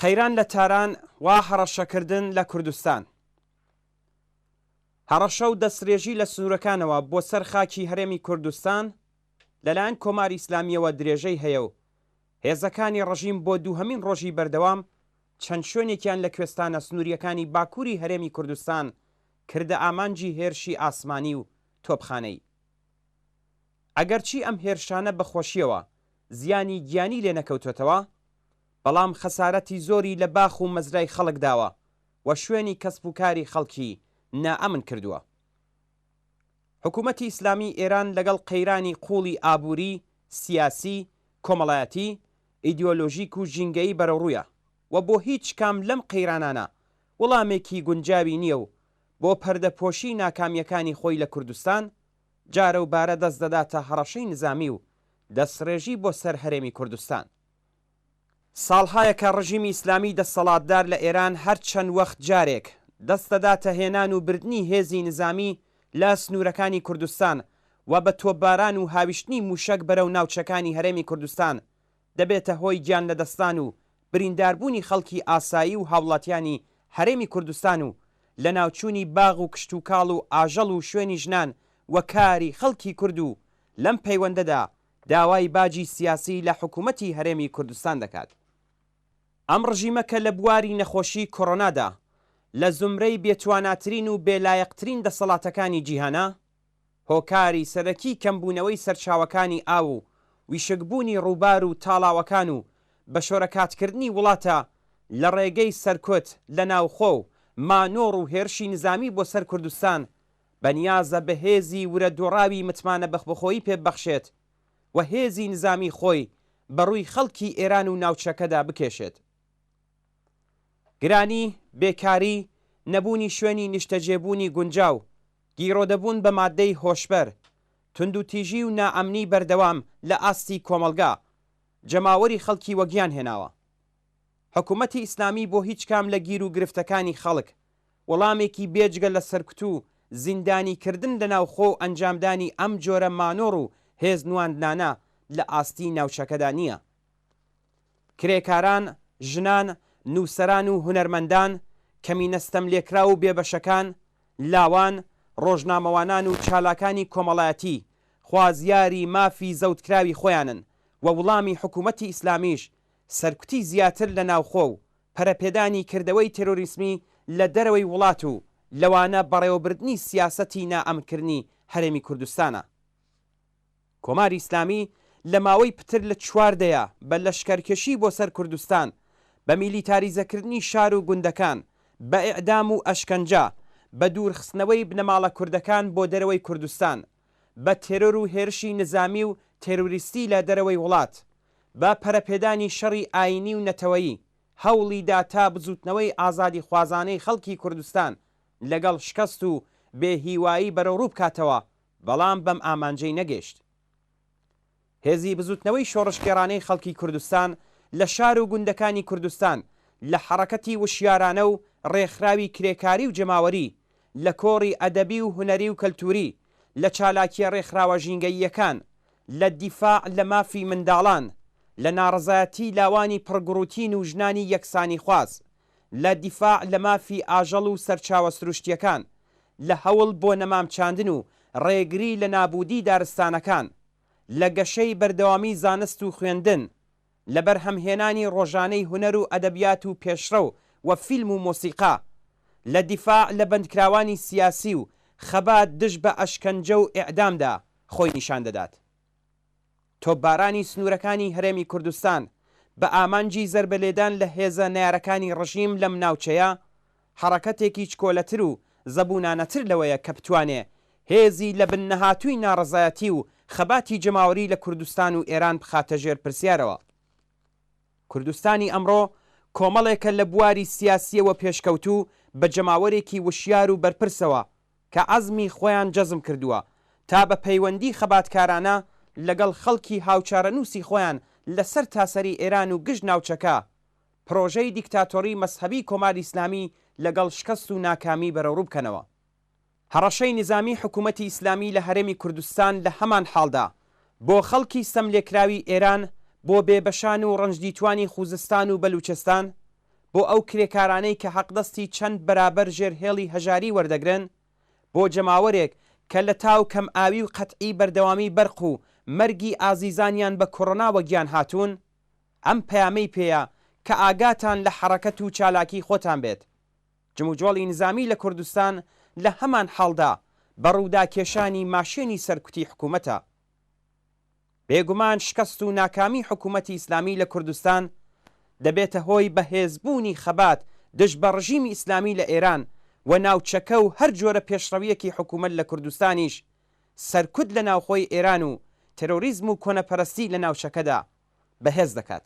قەیران لە تاران و هەڕەشەکردن لە کوردستان. هەڕەشە و دەستڕێژی لە سنوورەکانەوە بۆ سەر خاکی هەرێمی کوردستان لەلایەن کۆماری ئیسلامییەوە درێژەی هەیە و هێزەکانی ڕژیم بۆ دووهەمین ڕۆژی بەردەوام چەند شوێنێکیان لە کوێستانە سنوورییەکانی باکووری هەرێمی کوردستان کردە ئامانجی هێرشی ئاسمانی و تۆپخانەیی. ئەگەرچی ئەم هێرشانە بە خۆشییەوە زیانی گیانی لێ نەکەوتۆتەوە، بەڵام خەسارەتی زۆری لە باخ و مەزرای خەڵک داوە و شوێنی کەسب و کاری خەڵکی نائەمن کردووە. حکوومەتی ئیسلامیی ئێران لەگەڵ قەیرانی قووڵی ئابووری، سیاسی، کۆمەڵایەتی، ئیدیۆلۆژیک و ژینگەیی بەرەوڕوویە و بۆ هیچ کام لەم قەیرانانە وڵامێکی گونجاوی نییە و بۆ پەردەپۆشی ناکامییەکانی خۆی لە کوردستان جارە و بارە دەست دەداتە هەڕەشەی نزامی و دەستڕێژی بۆ سەر هەرێمی کوردستان. ساڵهایەکە ڕژیمی ئیسلامیی دەسەڵاتدار لە ئێران هەر چەند وەخت جارێک دەست دەداتە هێنان و بردنی هێزی نزامی لە سنوورەکانی کوردستان و بە تۆپباران و هاویشتنی مووشەک بەرەو ناوچەکانی هەرێمی کوردستان دەبێتە هۆی گیانلەدەستدان و برینداربوونی خەڵکی ئاسایی و هاوڵاتیانی هەرێمی کوردستان و لەناوچوونی باغ و کشتوکاڵ و ئاژەڵ و شوێنی ژنان و کاری خەڵکی کورد و لەم پەیوەندەدا داوای باجی سیاسی لە حکوومەتی هەرێمی کوردستان دەکات. ئەم ڕژیمە کە لە بواری نەخۆشی کۆرۆنادا لە زومرەی بێتواناترین و بێلایەقترین دەسەڵاتەکانی جیهانە، هۆکاری سەرەکی کەمبوونەوەی سەرچاوەکانی ئاو و ویشکبوونی ڕووبار و تاڵاوەکان و بەشۆرەکاتکردنی وڵاتە لە ڕێگەی سەرکوت لە ناوخۆ و مانۆڕ و هێرشی نزامی بۆ سەر کوردستان بەنیازە بە هێزی ورە دۆڕاوی متمانە بەخبخۆیی پێ ببەخشێت و هێزی نزامی خۆی بە ڕووی خەڵکی ئێران و ناوچەکەدا بکێشێت. گرانی، بێکاری، نەبوونی شوێنی نیشتەجێبوونی گونجاو، گیرۆدەبوون بە ماددەی هۆشبەر، توندوتیژی و نائەمنی بەردەوام لە ئاستی کۆمەڵگا، جەماوەری خەڵکی وەگیان هێناوە. حکوومەتی ئیسلامی بۆ هیچ کام لە گیر و گرفتەکانی خەڵک، وەڵامێکی بێجگە لە سەرکوت و زیندانی کردن لە ناوخۆ و ئەنجامدانی ئەم جۆرە مانۆڕ و هێز نواندنانە لە ئاستی ناوچەکەدا نییە. کرێکاران، ژنان، نووسەران و هونەرمەندان، کەمینە ستەملێکراو و بێبەشەکان، لاوان، ڕۆژنامەوانان و چالاکانی کۆمەڵایەتی خوازیاری مافی زەوتکراوی خۆیانن و وڵامی حکوومەتی ئیسلامیش سەرکوتی زیاتر لە ناوخۆ و پەرەپێدانی کردەوەی تێرۆریسمی لە دەرەوەی وڵات و لەوانە بەڕێوەبردنی سیاسەتی نائەمنکردنی هەرێمی کوردستانە. کۆماری ئیسلامی لە ماوەی پتر لە چوار دەیە بە لەشکەرکێشی بۆ سەر کوردستان، بە میلیتاریزەکردنی شار و گوندەکان، بە ئێعدام و ئەشکەنجە، بە دوورخستنەوەی بنەماڵە کوردەکان بۆ دەرەوەی کوردستان، بە تێرۆر و هێرشی نزامی و تێرۆریستی لە دەرەوەی وڵات، بە پەرەپێدانی شەڕی ئایینی و نەتەوەیی، هەوڵی دا تا بزووتنەوەی ئازادیخوازانەی خەڵکی کوردستان لەگەڵ شکەست و بێ هیوایی بەرەوڕوو بکاتەوە، بەڵام بەم ئامانجەی نەگەیشت. هێزی بزووتنەوەی شۆڕشگێڕانەی خەڵکی کوردستان لە شار و گوندەکانی کوردستان، لە حەڕەکەتی وشیارانە و ڕێکخراوی کرێکاری و جەماوەری، لە کۆڕی ئەدەبی و هونەری و کەلتووری، لە چالاکییە ڕێکخراوە ژینگەییەکان، لە دیفاع لە مافی منداڵان، لە ناڕەزایەتی لاوانی پڕگوڕوتین و ژنانی یەکسانیخواز، لە دیفاع لە مافی ئاژەڵ و سەرچاوە سروشتییەکان، لە هەوڵ بۆ نەمام چاندن و ڕێگری لە نابوودی دارستانەکان، لە گەشەی بەردەوامی زانست و خوێندن، لە بەرهەمهێنانی ڕۆژانەی هونەر و ئەدەبیات و پێشڕەو و فیلم و مۆسیقا، لە دیفاع لە بەندکراوانی سیاسی و خەبات دژ بە ئەشکەنجە و ئیعدامدا خۆی نیشان دەدات. تۆپبارانی سنوورەکانی هەرێمی کوردستان بە ئامانجی زەربەلێدان لە هێزە نەیارەکانی ڕژیم لەم ناوچەیە، حەڕەکەتێکی چکۆلەتر و زەبوونانەتر لەوەیە کە بتوانێ هێزی لە بن نەهاتووی ناڕەزایەتی و خەباتی جەماوەری لە کوردستان و ئێران بخاتە ژێر پرسیارەوە. کوردستانی ئەمڕۆ کۆمەڵێکە لە بواری سیاسییەوە پێشکەوتوو بە جەماوەرێکی وشیار و بەرپرسەوە کە عەزمی خۆیان جەزم کردووە تا بە پەیوەندی خەباتکارانە لەگەڵ خەڵکی هاوچارەنووسی خۆیان لە سەرتاسەری ئێران و گشت ناوچەکە پرۆژەی دیکتاتۆری مەزهەبی کۆماری ئیسلامی لەگەڵ شکەست و ناکامی بەرەوڕوو بکەنەوە. هەڕەشەی نیزامی حکوومەتی ئیسلامی لە هەرێمی کوردستان لە هەمان حاڵدا بۆ خەڵکی ستەملێکراوی ئێران، بۆ بێبەشان و ڕەنجدیتوانی خوزستان و بەلوچستان، بۆ ئەو کرێکارانەی کە حەقدەستی چەند بەرابەر ژێر هێڵی هەژاری وەردەگرن، بۆ جەماوەرێک کە لە تاو کەمئاوی و قەتعی بەردەوامی بەرق و مەرگی ئازیزانیان بە کۆڕۆناوە گیان هاتوون، ئەم پەیامەی پێیە کە ئاگاتان لە حەڕەکەت و چالاکی خۆتان بێت. جموجۆڵی نیزامی لە کوردستان لە هەمان حاڵدا بە ڕووداکێشانی ماشێنی سەرکوتی حکوومەتە. بێگومان شکەست و ناکامی حکوومەتی ئیسلامی لە کوردستان دەبێتە هۆی بەهێزبوونی خەبات دژ بە ڕژیمی ئیسلامی لە ئێران و ناوچەکە و هەر جۆرە پێشڕەوییەکی حکوومەت لە کوردستانیش سەرکوت لە ناوخۆی ئێران و تێرۆریزم و کۆنەپەرەستی لە ناوچەکەدا بەهێز دەکات.